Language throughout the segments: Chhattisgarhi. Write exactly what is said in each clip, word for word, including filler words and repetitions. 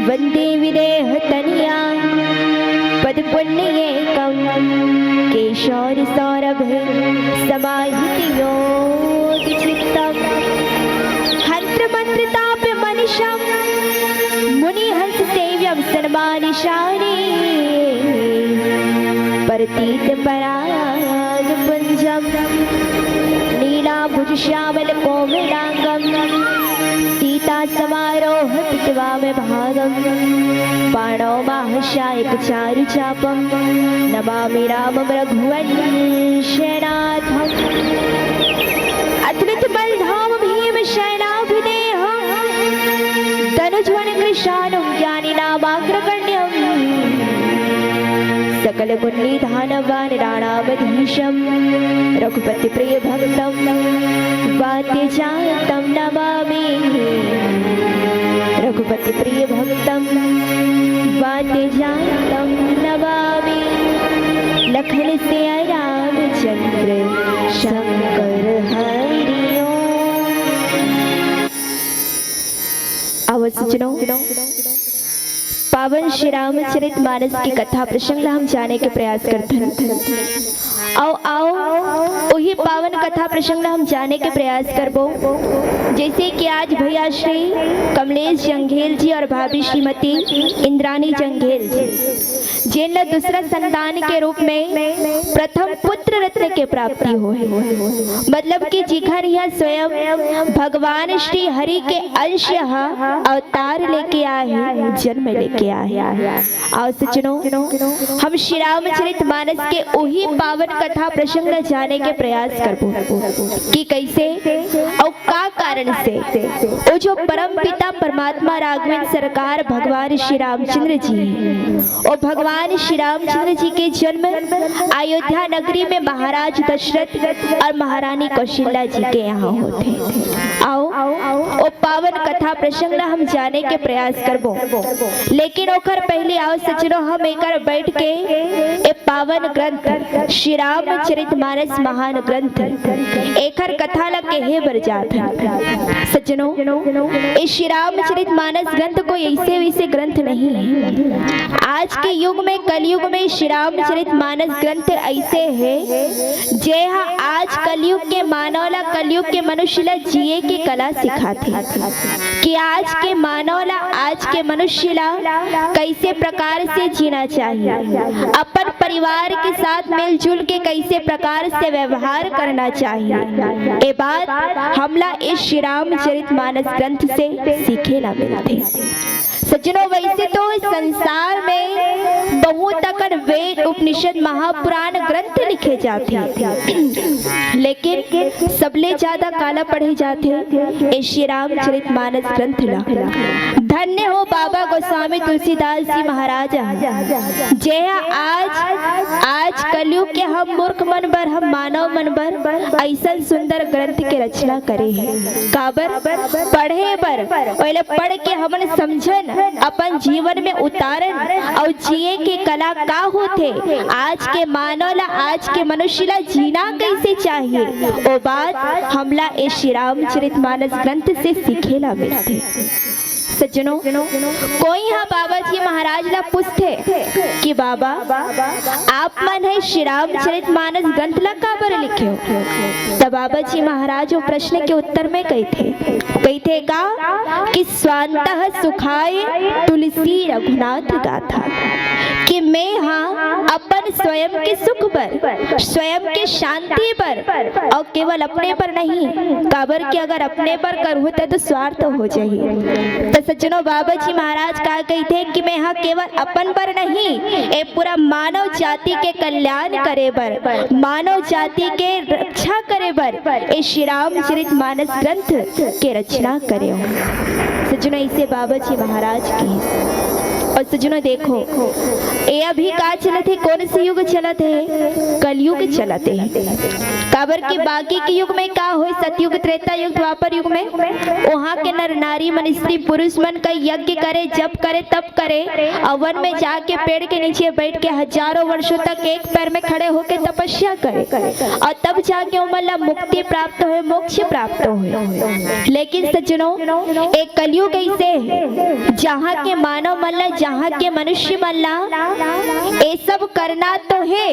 वन्दे विदेहतनयां पदपुण्यैकं केशोरसौरभे समाहित योगचित्तम्। हन्त्रमन्त्रतापमनिशं मुनिहंससेव्यं सनमानिशानि प्रतीतपरागपुञ्जं नीलाम्बुजश्यामलकोमलाङ्गं सीतासमारोहपितवाम भागं पाणौ माहस्यायकचारुचापं नमामि रामं रघुवंशनाथम्। अतुलितबलधामं भीमशैलाभिधेहं दनुजवनकृशानुं ज्ञानिनामाग्रगण्यम्। सकलगुणनिधानवानराणामधीशं रघुपतिप्रियभक्तं वातेजातं नमामि। रघुपतिप्रियभक्तं वातेजातं नमामि। लखनसिया रामचन्द्र शंकर हरि ओम। आवत सज्जनों, पावन श्री रामचरित मानस के कथा प्रसंग ला हम जाने के प्रयास करथन। आओ, आओ, वही पावन कथा प्रसंग ला हम जाने के प्रयास करबो, जैसे कि आज भैया श्री कमलेश जंघेल जी और भाभी श्रीमती इंद्रानी जंघेल जी, जेन ला दूसरा संतान के रूप में प्रथम पुत्र रत्न के प्राप्ति होहे, मतलब कि जिखर यहाँ स्वयं भगवान श्री हरि के अंश ह अवतार लेके आए हे, जन्म लेके आए हे। आओ सज्जनों, हम श्री रामचरित मानस के वही पावन कथा प्रसंग ला जाने के प्रयास करबो कि कैसे और का कारण से वो जो परम पिता परमात्मा राघवेंद्र सरकार भगवान श्री रामचंद्र जी हे, और भगवान श्री रामचंद्र जी के जन्म अयोध्या नगरी में महाराज दशरथ और महारानी कौशल्या जी के यहाँ होथे। आओ, वो पावन कथा प्रसंग ला हम जाने के प्रयास करबो, लेकिन ओकर पहले आओ सज्जनों, हम एकर बैठ के ए पावन ग्रंथ श्री रामचरित मानस महान ग्रंथ एकर कथा ला कहे बर जात हन। सज्जनों, ए श्री रामचरित मानस ग्रंथ कोई ऐसे वैसे ग्रंथ नहीं है। आज के युग में, कलयुग में श्री रामचरित मानस ग्रंथ ऐसे है, जे हा आज कलयुग के मानव ला, कलयुग के मनुष्य ला जिए के कला सिखाथे कि आज के मानव ला, आज के मनुष्य ला कैसे प्रकार से जीना चाहिए, अपन परिवार के साथ मिलजुल के कैसे प्रकार से व्यवहार करना चाहिए। ए बात हमला इस श्री रामचरित मानस ग्रंथ से सीखे ला मिलथे। सज्जनों, वैसे तो संसार में बहुत अकन वेद, उपनिषद, महापुराण ग्रंथ लिखे जाथे, लेकिन सबले ज्यादा काला पढ़े जाथे ए श्री रामचरित मानस ग्रंथ ला। धन्य हो बाबा गोस्वामी तुलसीदास जी महाराज, जे आज, आज कलयुग के हम मूर्ख मन बर, हम मानव मन बर ऐसन सुंदर ग्रंथ के रचना करे हे। काबर? पढ़े बर, ओला पढ़ के हमन समझन, अपन जीवन में उतारन, और जिए के कला का होथे, आज के मानव ला, आज के मनुष्य ला जीना कैसे चाहिए, ओ बात हमला ए श्री रामचरित मानस ग्रंथ से सीखे ला मिलथे। सज्जनों, कोई हा बाबा जी महाराज ला पूछथे कि बाबा, आप मन हे श्री रामचरित मानस ग्रंथ ला काबर लिखे हो? त बाबा जी महाराज वो प्रश्न के उत्तर में कहिथे, कहिथे का कि स्वांतः सुखाय तुलसी रघुनाथ गाथा, कि मैं हा अपन स्वयं के सुख बर, स्वयं के शांति बर, और केवल अपने बर नहीं, काबर कि अगर अपने बर करहूँ त तो स्वार्थ हो जाही। त सज्जनों, बाबा जी महाराज का कहिथे कि मैं हा केवल अपन बर नहीं, ए पूरा मानव जाति के कल्याण करे बर, मानव जाति के रक्षा करे बर ए श्री रामचरित मानस ग्रंथ के रचना करे हो। सज्जनों, इसे बाबा जी महाराज की अउ सज्जनों देखो, ये अभी का चलत हे, कौन से युग चलत हे? कलयुग चलत हे। काबर के बाकी के युग में का होय, सतयुग, त्रेता युग, द्वापर युग में वहां के नर नारी मन, स्त्री पुरुष मन का यज्ञ करे, जप करे, तप करे, अउ वन में जाके पेड़ के नीचे बैठ के हजारों वर्षों तक एक पैर में खड़े होके तपस्या करे, अउ तब जाके ओमन ला मुक्ति प्राप्त होय, मोक्ष प्राप्त होय। लेकिन सज्जनों, एक कलयुग ऐसे हे, जहाँ के मानव मन ला, जहाँ के मनुष्य मन ला, ये सब करना तो हे,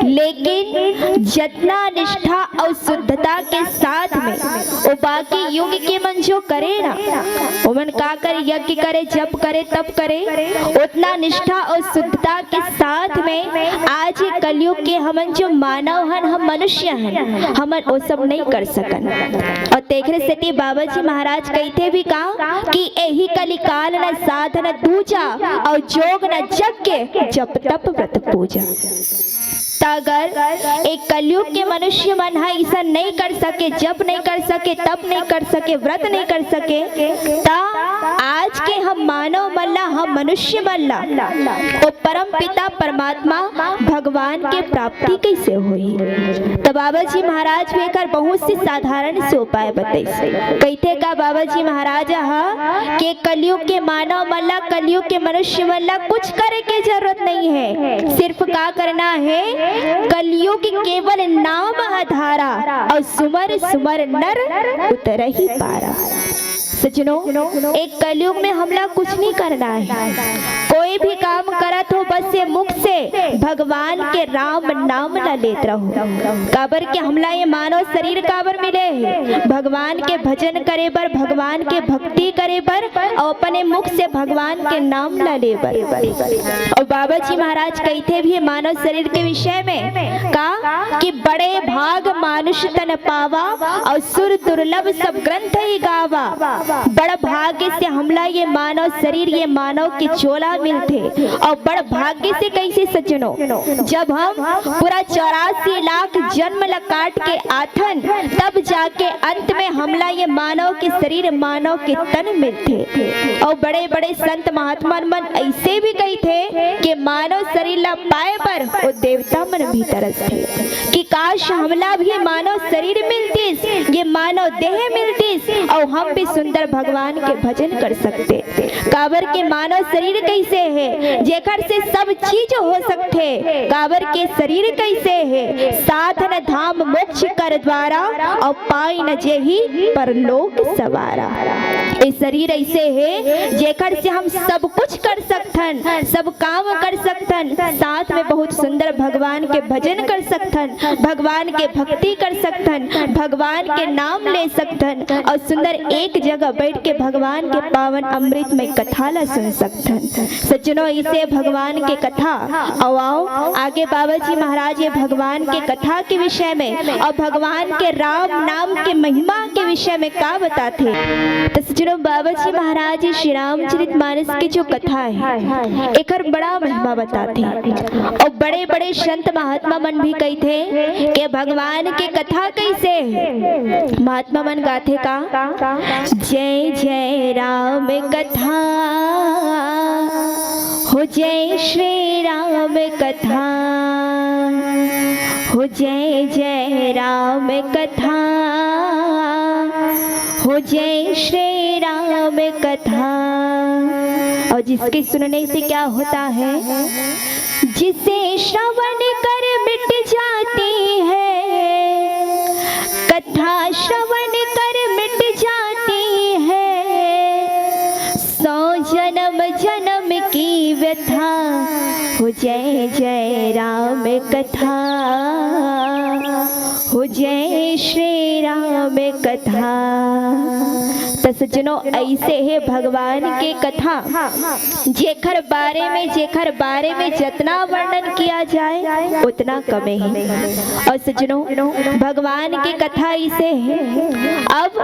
लेकिन जतना निष्ठा अउ शुद्धता के साथ में वो बाकी युग के मन जो करे ना, ओमन का करे, यज्ञ करे, जप करे, तप करे, उतना निष्ठा अउ शुद्धता के साथ में आज ये कलयुग के हमन जो मानव हन, हम मनुष्य हन, हमन वो सब नहीं कर सकन। अउ तेखरे सेती बाबा जी महाराज कहिथे भी का कि एही कलिकाल न साधन दूजा, अउ जोग न जग के जप तप व्रत पूजा। त अगर एक कलयुग के मनुष्य मन ह ऐसा नहीं कर सके, जप नहीं कर सके, तप नहीं कर सके, व्रत नहीं कर सके, त आज के हम मानव मन ला, हम मनुष्य मन ला, वो परम पिता परमात्मा भगवान के प्राप्ति कैसे होही? त बाबा जी महाराज भी एकर बहुत से साधारण से उपाय बताइस। कहिथे का बाबा जी महाराज ह के कलयुग के मानव मन ला, कलयुग के मनुष्य मन ला कुछ करे के जरूरत नहीं है, सिर्फ का करना है, कलयुग केवल नाम आधारा, अउ सुमर सुमर नर उतरही पारा। सज्जनों, एक कलयुग में हमला कुछ नहीं करना है, कोई भी काम करत हो, बस ये मुख से भगवान के राम नाम ला लेत रहो। काबर के हमला ये मानव शरीर काबर मिले हे? भगवान के भजन करे बर, भगवान के भक्ति करे बर, अउ अपने मुख से भगवान के नाम ला ले बर। अउ बाबा जी महाराज कहिथे भी मानव शरीर के विषय में का कि बड़े भाग मानुष तन पावा, अउ सुर दुर्लभ सब ग्रंथ ही गावा। बड़ भाग्य से हमला ये मानव शरीर, ये मानव के चोला मिलथे। अउ बड़ भाग्य से कैसे सज्जनों, जब हम पूरा चौरासी लाख जन्म ला काट के आथन, तब जाके अंत में हमला ये मानव के शरीर, मानव के तन मिलथे। अउ बड़े बड़े संत महात्मा मन ऐसे भी कहिथे कि मानव शरीर ला पाए बर वो देवता मन भी तरसथे कि काश हमला भी मानव शरीर मिलतिस, ये मानव देह मिलतिस, अउ हम भी सुंदर भगवान के भजन कर सकते। काबर के मानव शरीर कैसे हे, जेकर से सब चीज हो सकथे। काबर के शरीर कैसे हे, साधन धाम मोक्ष कर द्वारा, अउ पाई न जेही परलोक सवारा। ये शरीर ऐसे हे, जेकर से हम सब कुछ कर सकथन, सब काम कर सकथन, साथ में बहुत सुंदर भगवान के भजन कर सकथन, भगवान के भक्ति कर सकथन, भगवान के नाम ले सकथन, अउ सुंदर एक जगह बैठ के भगवान के पावन अमृतमय कथा ला सुन सकथन। सज्जनों, इसे भगवान के कथा। अउ आओ, आगे बाबा जी महाराज ये भगवान के कथा के विषय में अउ भगवान के राम नाम के महिमा के विषय में का बताथे। तो सज्जनों, बाबा जी महाराज ये श्री रामचरित मानस के जो कथा हे, एकर बड़ा महिमा बताथे। अउ बड़े बड़े संत महात्मा मन भी कहिथे कि भगवान के कथा कैसे हे। महात्मा मन गाथे का, जय जय राम कथा, हो जय श्री राम कथा, हो जय जय राम कथा, हो जय श्री राम कथा। और जिसके सुनने से क्या होता है? जिसे श्रवण कर मिट जाती है, कथा श्रवण कर मिट जाती है, सौ जन्म जन्म की व्यथा। हो जय जय राम कथा, हो जय श्री राम कथा। त सज्जनों, ऐसे हे भगवान के कथा, जेकर बारे में, जेकर बारे में जतना वर्णन किया जाए, उतना कमे हे। और सज्जनों, भगवान के कथा ऐसे हे। अब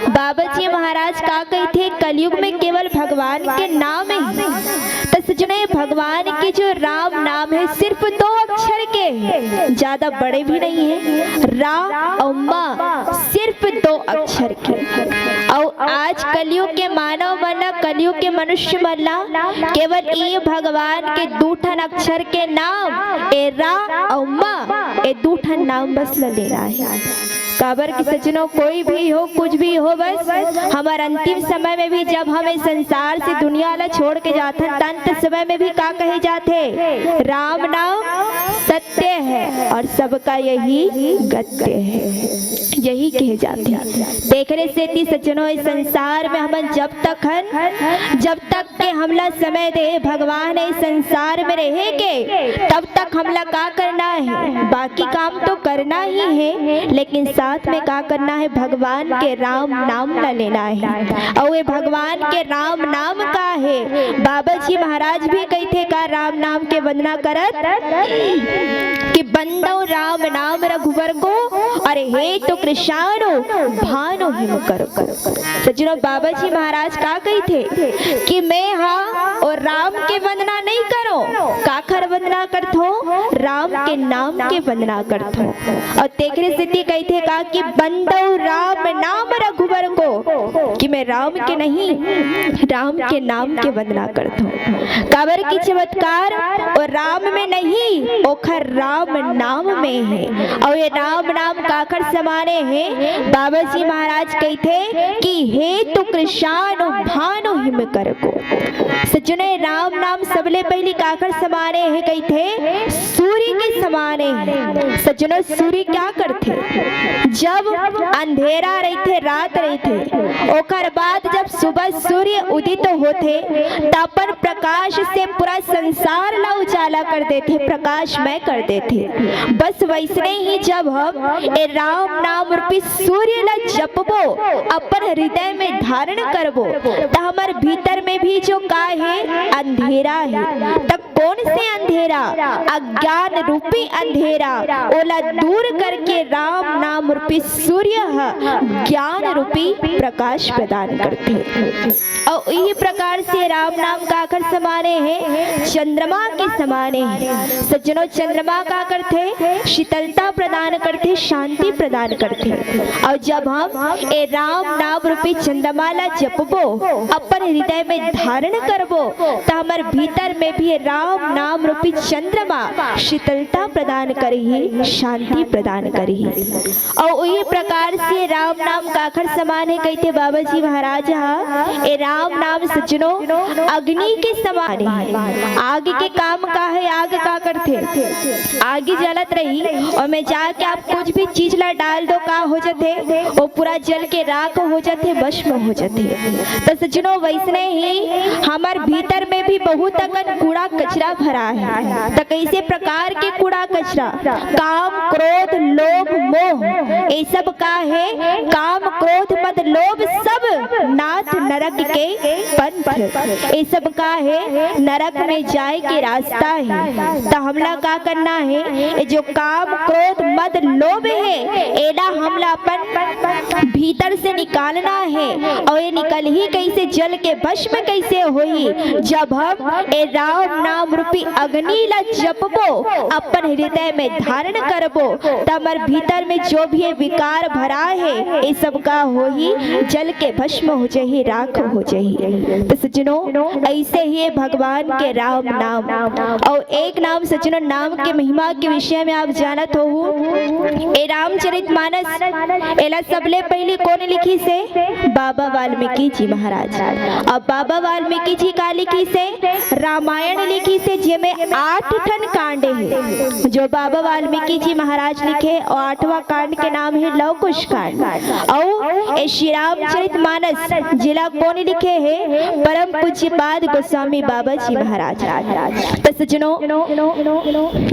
बाबा जी महाराज का कहिथे, कलयुग में केवल भगवान के नाम हे। त सज्जनों, ये भगवान के जो राम नाम है, सिर्फ दो अक्षर के है, ज्यादा बड़े भी नहीं है। रा और मा, सिर्फ दो अक्षर के। और आज कलयुग के मानव मन ला, कलयुग के मनुष्य मन ला केवल ये भगवान के दू ठन अक्षर के नाम, ए रा और मा, ए दू ठन नाम बस ल लेना है। काबर कि सज्जनों, कोई भी हो, कुछ भी हो, बस हमर अंतिम समय में भी जब हम इस संसार से दुनिया ला छोड़ के जाथन, त अंत समय में भी का कहे जाथे? राम नाम सत्य है और सबका यही गत्य है, यही कहे जाथे। तेखरे सेती सज्जनों, इस संसार में हमन जब तक हन, जब तक के हमला समय दे भगवान इस संसार में रहे के, तब तक हमला का करना है? बाकी काम तो करना ही है, लेकिन साथ में का करना है? भगवान के राम नाम ला लेना है। और ये भगवान के राम नाम का है? बाबा जी महाराज भी कहिथे का राम नाम के वंदना करत कि बंदो राम नाम रघुवर को, अरे हे तो कृषाणु भानु हिम कर को। सज्जनों, बाबा जी महाराज का कहिथे कि मैं हा और राम के वंदना नहीं करो, काखर वंदना करथो? राम के नाम के वंदना करथो। और तेखरे सेती कहिथे का कि बंदो राम नाम रघुवर को, कि मैं राम के नहीं, राम के नाम के वंदना करथो। काबर की चमत्कार और राम में नहीं, ओखर राम नाम में है। और ये राम नाम काखर समाने है? बाबा जी महाराज कहिथे कि हे तो कृषाणु भानु हिम कर को। सज्जनों, राम नाम सबले पहली काखर समाने है? कहिथे सूर्य के समाने है। सज्जनों, सूर्य क्या करथे? जब अंधेरा रहिथे, रात रहिथे, ओकर बाद जब सुबह सूर्य उदित होथे, त अपन प्रकाश से पूरा संसार ला उजाला कर देथे, प्रकाशमय कर देथे। बस वैसने ही जब हम ए राम नाम रूपी सूर्य ला जपबो, अपन हृदय में धारण करबो, त हमर भीतर में भी जो का हे, अंधेरा हे। त कौन से अंधेरा? अज्ञान रूपी अंधेरा। ओला दूर करके राम नाम रूपी सूर्य ह ज्ञान रूपी प्रकाश प्रदान करथे। और इही प्रकार से राम नाम काखर समाने हे? चंद्रमा के समाने हे। सज्जनों, चंद्रमा का करथे? शीतलता प्रदान करथे, शांति प्रदान करथे। और जब हम ए राम नाम रूपी चंद्रमा ला जपबो, अपन हृदय में धारण करबो, त हमर भीतर में भी राम नाम रूपी चंद्रमा शीतलता प्रदान करही, शांति प्रदान करही। और उही प्रकार से राम नाम काखर समान हे कहिथे बाबा जी महाराज ह, ए राम नाम सज्जनों अग्नि के समान हे। आग के काम का हे? आग का करथे? आगी जलत रही, ओमे जाके आप कुछ भी चीज ला डाल दो, का हो जथे? वो पूरा जल के राख हो जथे, भस्म हो जथे। त सज्जनों, वैसने ही हमर भीतर में भी बहुत अकन कूड़ा कचरा भरा हे। त कैसे प्रकार के कूड़ा कचरा? काम, क्रोध, लोभ, मोह, ये सब का हे? काम, क्रोध, मद, लोभ सब नाथ नरक के पंथ। ये सब का हे? नरक में जाए के रास्ता हे। त हमला का करना हे? ये जो काम, क्रोध, मद, लोभ हे, एला हमला अपन भीतर से निकालना हे। और ये निकलही कैसे? जल के भस्म कैसे होही? जब हम ए राम नाम रूपी अग्नि ला जपबो, अपन हृदय में धारण करबो, त हमर भीतर में जो भी ये विकार भरा हे, ये सब का होही? जल के भस्म हो जही, राख हो जही। त सज्जनों, ऐसे ही ये भगवान के राम नाम। और एक नाम सज्जनों, नाम के महिमा के विषय में आप जानत होहू, ए रामचरित मानस, एला सबले पहली कौन लिखिस हे? बाबा वाल्मीकि जी महाराज। अब बाबा वाल्मीकि जी का लिखिस हे? रामायण लिखिस हे, जेमे आठ ठन कांड हे, जो बाबा वाल्मीकि जी महाराज लिखे। और आठवां कांड के नाम हे लव कुश कांड। अउ ए श्री रामचरित मानस, जेला कौन लिखे हे? परम पूज्यपाद गोस्वामी बाबा जी महाराज। त सज्जनों,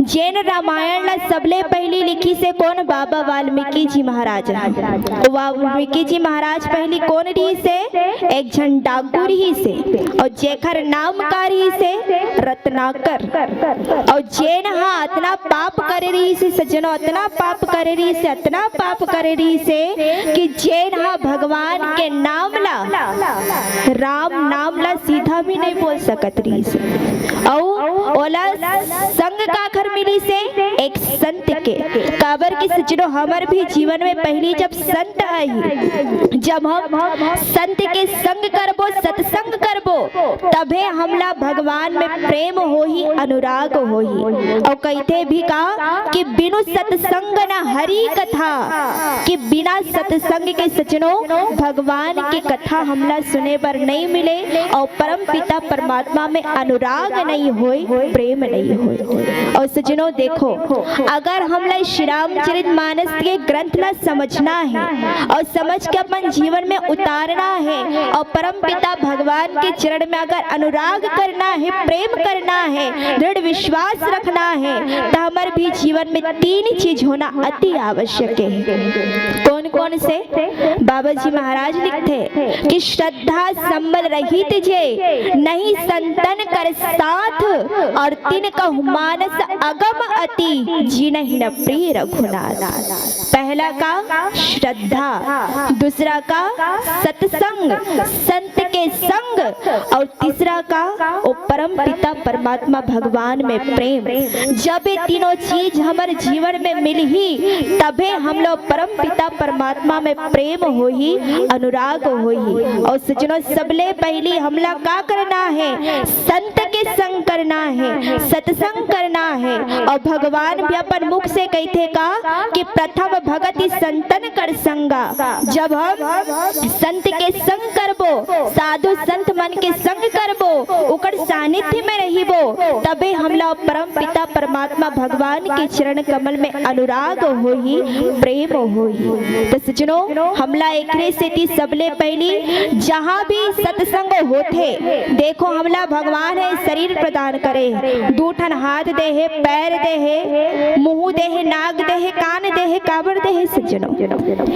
जेन रामायण ला सबले पहली लिखिस हे कौन? बाबा वाल्मीकि जी महाराज। वाल्मीकि जी महाराज पहली कौन रिहिस हे? एक झन डाकू रिहिस हे। और जेखर नाम का रिहिस से? रत्नाकर। अउ जेन ह अतना पाप करे रहिस हे सज्जनो, अतना पाप करे रहिस हे, अतना पाप करे रहिस हे कि जेन ह भगवान के नाम ला, राम नाम ला सीधा भी नहीं बोल सकत रहिस हे। अउ ओला संग काखर मिलिस हे? एक संत के। काबर कि सज्जनो, हमर भी जीवन में पहिली जब संत आही, जब हम संत के संग करबो, सत्संग करबो, तभे हमला भगवान में प्रेम होही, अनुराग होही। अउ कहिथे भी का कि बिनु सत्संग न हरि कथा, कि बिना सत्संग के सज्जनो भगवान के कथा हमला सुने बर नहीं मिले, अउ परम पिता परमात्मा में अनुराग नहीं होय, प्रेम नहीं होय। अउ सज्जनो देखो, अगर हमला श्री रामचरित मानस के ग्रंथ ला समझना हे अउ समझ के अपन जीवन में उतारना हे अउ परम पिता भगवान के चरण में अगर अनुराग करना हे, प्रेम करना हे, दृढ़ विश्वास रखना हे, त हमर भी जीवन में तीन चीज होना अति आवश्यक हे। कौन कौन से? बाबा जी महाराज लिखथे कि श्रद्धा संबल रहित जे, नहीं संतन कर साथ, अउ तिनकहु मानस अगम अति, जिनहि न प्रिय रघुनाथ। पहला का श्रद्धा, दूसरा का सत्संग, संत के संग, अउ तीसरा का ओ परम पिता परमात्मा भगवान में प्रेम। जब ये तीनों चीज हमर जीवन में मिलही, तभे हमला परम पिता परमात्मा में प्रेम होही, अनुराग होही। अउ सज्जनो, सबले पहिली हमला का करना हे? संत के संग करना हे, सत्संग करना हे। अउ भगवान भी अपन मुख से कहिथे का कि प्रथम भगति संतन कर संगा। जब हम संत के संग करबो, साधु संत मन के संग करबो, ओकर सानिध्य में रहिबो, तबे हमला परम पिता परमात्मा भगवान के चरण कमल में अनुराग होही, प्रेम होही। त सज्जनो, हमला एकरे सेती सबले पहिली जहाँ भी सत्संग होथे, देखो, हमला भगवान हे शरीर प्रदान करे, दू ठन हाथ दे हे, पैर दे हे, मुंह दे हे, नाक दे हे, कान दे हे, काबर दे हे सज्जनो?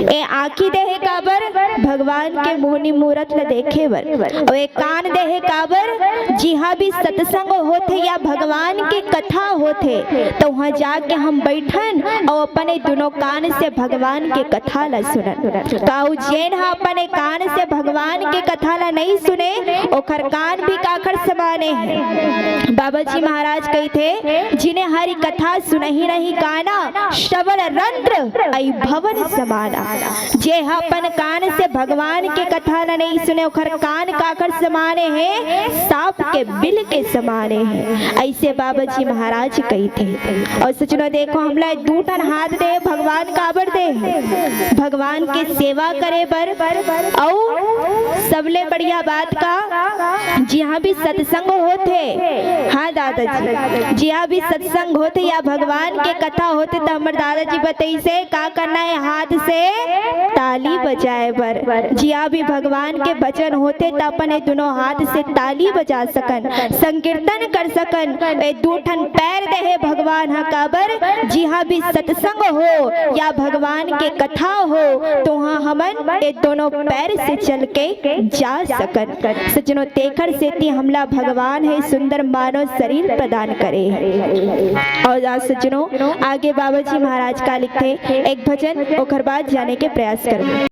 ए आँखी दे हे काबर? भगवान के मोहनी मूरत ल देखे बर। अउ ए कान दे हे काबर? जिहाँ भी सत्संग होथे या भगवान के कथा होथे, त उहाँ जाके हम बैठन अउ अपन ए दुनों कान से भगवान के कथा ल सुनन। कहूँ जेन ह अपन ए कान से भगवान के कथा ल नहीं सुने, ओखर कान भी काखर समाने हे। बाबा जी महाराज कहिथे, "जिने हरि कथा सुनहि नहीं काना, श्रवण रंध्र अई भवन समाना।" जे ह अपन कान से भगवान के कथा ल नहीं सुने, ओखर कान काखर समाने हे? सांप के बिल के समाने हे। अइसे बाबा जी महाराज कहिथे। अउ सज्जनो, देखो, हमला दू ठन हाथ दे, भगवान काबर दे हे? भगवान के सेवा करे बर। अउ सबले बढ़िया बात का, जिहाँ भी सत्संग होथे, हाँ दादाजी, जिहाँ भी सत्संग होथे या भगवान के कथा होथे, त हमर दादाजी बतइसे का करना हे? हाथ से ताली बजाए बर। जिहाँ भी भगवान के भजन होथे, त अपन ए दुनों हाथ से ताली बजा सकन, संकीर्तन कर सकन। ए दू ठन पैर दे हे भगवान ह, काबर? जिहाँ भी सत्संग हो या भगवान के कथा हो, तो उहाँ हमन ए दोनों पैर से चल के जा सकन। सज्जनो, तेखर सेती हमला भगवान हे सुंदर मानव शरीर प्रदान करे हे। अउ आज सज्जनो, आगे बाबा जी महाराज का लिखथे, एक भजन, ओखर बाद जाने के प्रयास करबो।